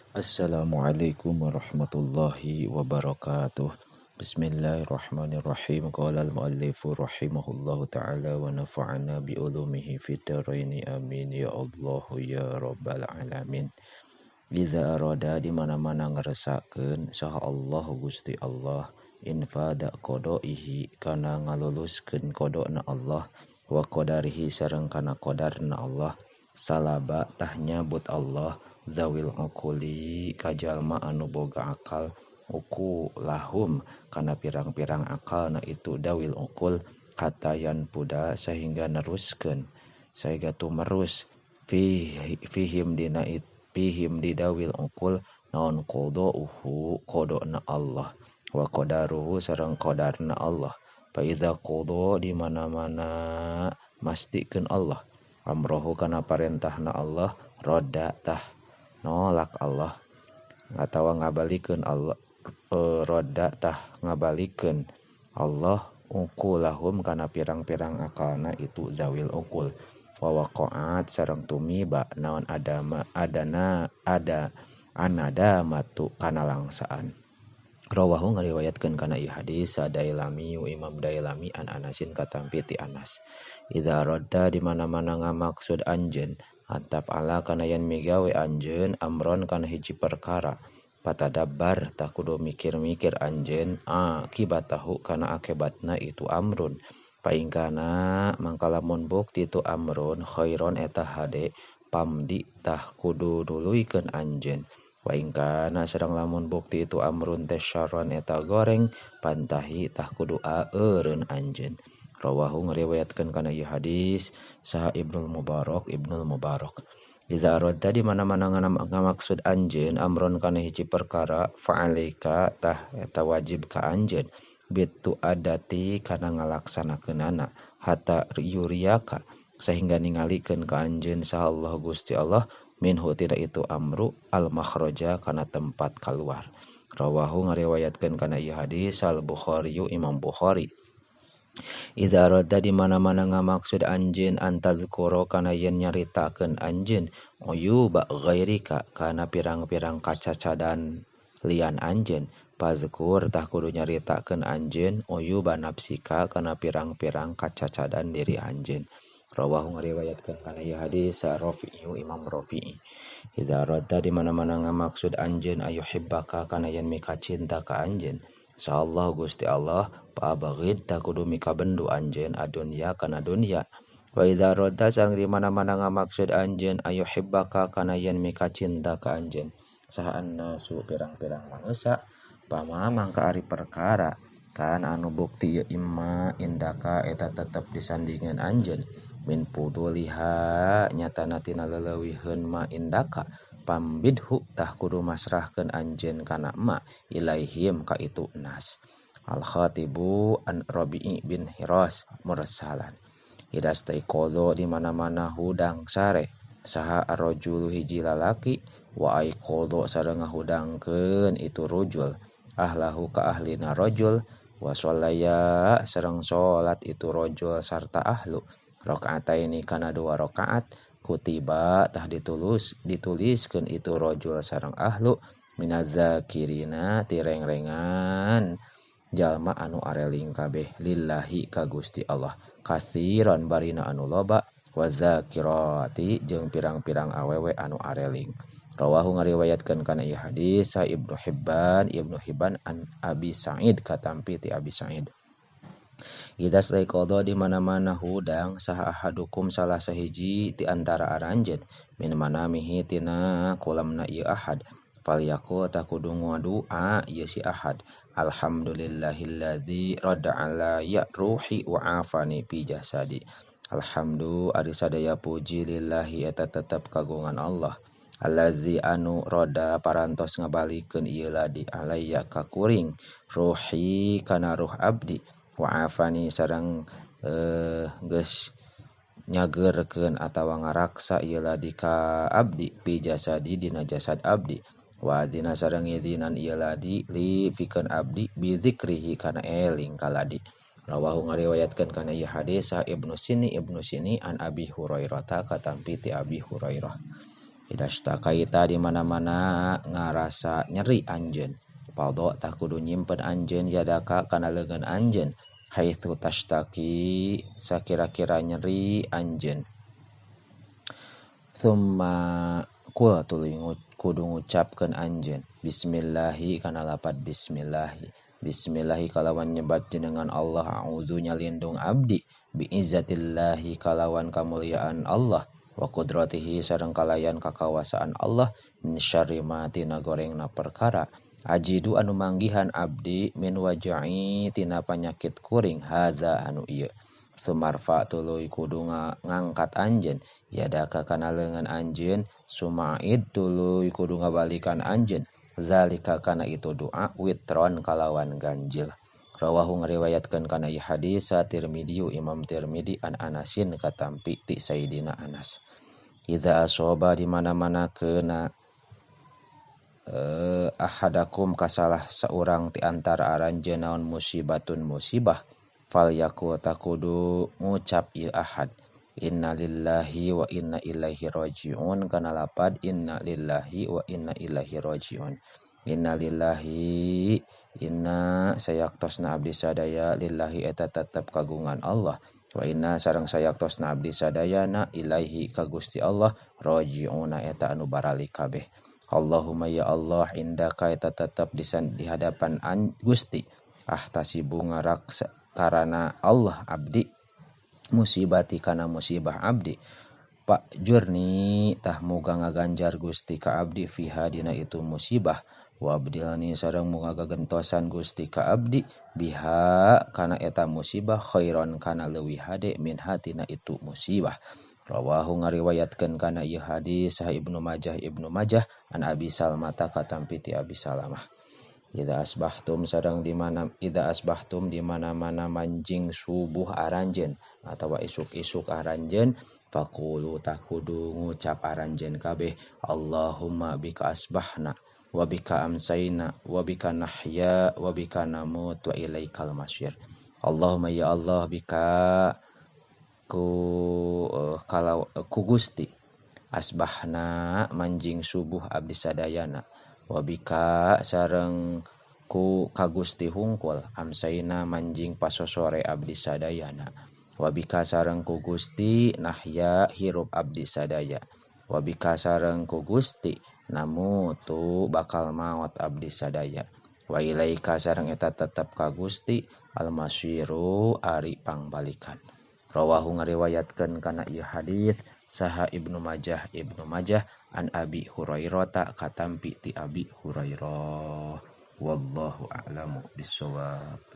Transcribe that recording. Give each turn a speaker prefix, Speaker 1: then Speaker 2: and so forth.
Speaker 1: Assalamualaikum warahmatullahi wabarakatuh. Bismillahirrahmanirrahim. Qala al-muallifu rahimahullahu ta'ala wa nafa'ana bi ulumihi fid dharain. Amin ya Allah ya rabbal alamin. Iza arada di mana-mana ngeresakeun saha Allah Gusti Allah infada qadaihi kana ngaluluskeun qadana Allah wa qadarihi sareng kana qadarna Allah salaba tah nyabut Allah zawil uquli kajalma anu boga akal uku lahum kana pirang-pirang akalna itu dawil uqul katayan puda sehingga neruskeun sehingga tumerus fihim dina fihim didawil uqul naon qadauhu qadana Allah wa qadaruhu sareng qadarna Allah fa iza qada di mana-mana mastikeun Allah amrohu kana parentahna Allah roda tah nolak Allah atawa ngabalikeun Allah roda tah ngabalikeun Allah uqulahum kana pirang-pirang akalna itu zawil uqul wa waqa'at sareng tumiba naon adama adana ada anada matu kana langsaan. Rawahu ngariwayatkeun kana ieu hadis Dailami Imam Dailami an Anasin katampi ti Anas. Idza radda di mana-mana ngamaksud anjeun antaf ala kana yen migawe anjeun amron kana hiji perkara patadabbar tah kudu mikir-mikir anjeun akibatahu kana akibatna itu amrun paingkana mangka lamun bukti itu amrun khairon eta hade pamdi tah kudu nuluykeun anjeun wa ingkana sareng lamun bukti itu amrun teh syarron eta goreng pantahi tah kudu aeureun anjeun. Rawahu ngariwayatkeun kana ieu hadis saha Ibnul Mubarak Ibnul Mubarak. Iza aradta di mana-mana ngamaksud anjeun amron kana hiji perkara fa'alaika tah eta wajib ka anjeun bitu adati kana ngalaksanakeunana hatta yuriyaka sehingga ningalikeun ka anjeun saha Allah Gusti Allah minhu tina itu amru al makhraja kana tempat kaluar. Rawahu ngariwayatkeun kana ieu hadis al Bukhari Imam Bukhari. Iza arada di mana-mana ngamaksud anjeun antazkura kana yen nyaritakeun anjeun uyuba ghairika kana pirang-pirang kacacadan lian anjeun pazkur tah kudu nyaritakeun anjeun uyuba nafsika kana pirang-pirang kacacadan diri anjeun. Rawahu ngariwayatkeun kana ieu hadis Rafi'i Imam Rafi'i. Iza arada di mana-mana ngamaksud anjeun ayuhibbaka kana yen mika cinta ka anjeun insyaallah Gusti Allah pa'abghid tah kudu mikabendu anjeun adunya kana dunya. Wa idza arada sareng di mana-mana ngamaksud anjeun ayuhibbaka kana yen mika cinta ka anjeun saha annasu pirang-pirang manusia pama mangka ari perkara kan anu bukti ieu imma indaka eta tetep disandingan anjeun min puduliha nyatana tina leleuwiheun ma indaka pambidhu tah kudu masrahkeun anjeun kana ma ilaihim ka itu nas. Al khatibu an Rabi'i bin Hiras mursalan. Idza staiqadha di mana-mana hudang sare saha arrajulu hiji lalaki wa aiqadha sareng ngahudangkeun itu rujul ahlahu ka ahlina rajul wa shallaya sareng salat itu rajul sarta ahlu rakaataini kana dua rakaat kutiba tah dituliskeun itu rajul sareng ahlu minazakirina tirengrengan jalma anu areling kabeh lillahi ka Gusti Allah katsiran barina anu loba wa zakirati jeung pirang-pirang awewe anu areling. Rawahu ngariwayatkeun kana ieu hadis sa Ibnu Hibban Ibnu Hibban an Abi Sa'id katampi ti Abi Sa'id. Idza staiqadha di mana-mana hudang saha ahadukum salah sahiji ti antara aranjeun min manamihi tina kolamna ieu ahad falyaqul tah kudu ngadua ieu si ahad alhamdulillahilladzi radda ala ya ruhi wa afani fi jasadi. Alhamdu ari sadaya puji lillahi eta tetep kagungan Allah allazi anu roda parantos ngabalikeun ieu ladi alayya ka kuring ruhi kana ruh abdi wa afani sareng geus nyageurkeun atawa ngaraksa ieu ladi ka abdi fi jasadi dina jasad abdi wa adzina sareng ngidzinan ieu ladi li pikeun abdi bi zikrihi kana eling ka ladi. Rawahu ngariwayatkeun kana ieu hadis Ibnu Sini Ibnu Sini an Abi Hurairah ta katampi ti Abi Hurairah. Idastakaita di mana-mana ngarasa nyeri anjeun fadha tah kudu nyimpen anjeun yadaka kana leungeun anjeun haitsu tashtaki sakira-kira nyeri anjeun. Tsumma qul tuluy kudu ngucapkeun anjeun bismillahi kana lapad bismillahi. Bismillahi kalawan nyebat jenengan Allah a'udzu nyalindung abdi biizzatillahi kalawan kamuliaan Allah wa qudratihi sareng kalayan kakawasaan Allah min syarri ma tina gorengna perkara ajidu anu manggihan abdi min waja'i tina panyakit kuring haza anu ieu. Sumarfa tuluy kudu ngangkat anjeun yadaka kana leungeun anjeun sumaid tuluy kudu ngabalikan anjeun zalika kana itu doa witron kalawan ganjil. Rawahu ngariwayatkeun kana ieu hadis Tirmidzi Imam Tirmidzi an Anasin katampi ti Sayyidina Anas. Iza asoba di mana-mana kena ahadakum kasalah saurang ti antara aranjeun naon musibatun musibah fal yaqul takudu ngucap ieu ahad inna lillahi wa inna ilaihi rajiun kana lapad inna lillahi wa inna ilaihi rajiun. Inna lillahi inna sayaktosna abdi sadaya lillahi eta tetep kagungan Allah wa inna sareng sayaktosna abdi sadayana ilaihi ka Gusti Allah rajiuna eta anu baralik kabeh. Allahumma ya Allah indaka eta tetep di hadapan Gusti ahtasibu ngarak karana Allah abdi musibati kana musibah abdi Pak jurni tah muga ngaganjar Gusti ka abdi fiha dina itu musibah wa abdilni sareng muga gagentosan Gusti ka abdi biha kana eta musibah khairon kana leuwih hade min hatina itu musibah. Rawahu ngariwayatkeun kana ieu hadis sah Ibnu Majah an Abi Salmah katampi ti Abi Salamah. Idza asbahtum sareng di mana idza asbahtum di mana-mana manjing subuh aranjeun atawa isuk-isuk aranjeun faqulu takudu ngucap aranjeun kabeh Allahumma bika asbahna wa bika amsayna wa bika nahya wa bika namut wa ilaikal masyir. Allahumma ya Allah bika ku kalau ku Gusti asbahna manjing subuh abdi sadayana wa bika sareng ku ka Gusti hungkul amsayna manjing pasosore abdi sadayana wabika sareng ku Gusti nahya hirup abdi sadaya wabika sareng ku Gusti namutu bakal maot abdi sadaya wa ilaika sareng eta tetep ka Gusti almasiru ari pangbalikan. Rawahu ngariwayatkeun kana ieu hadis saha Ibnu Majah an Abi Hurairah katampi ti Abi Hurairah. Wallahu a'lamu bissawab.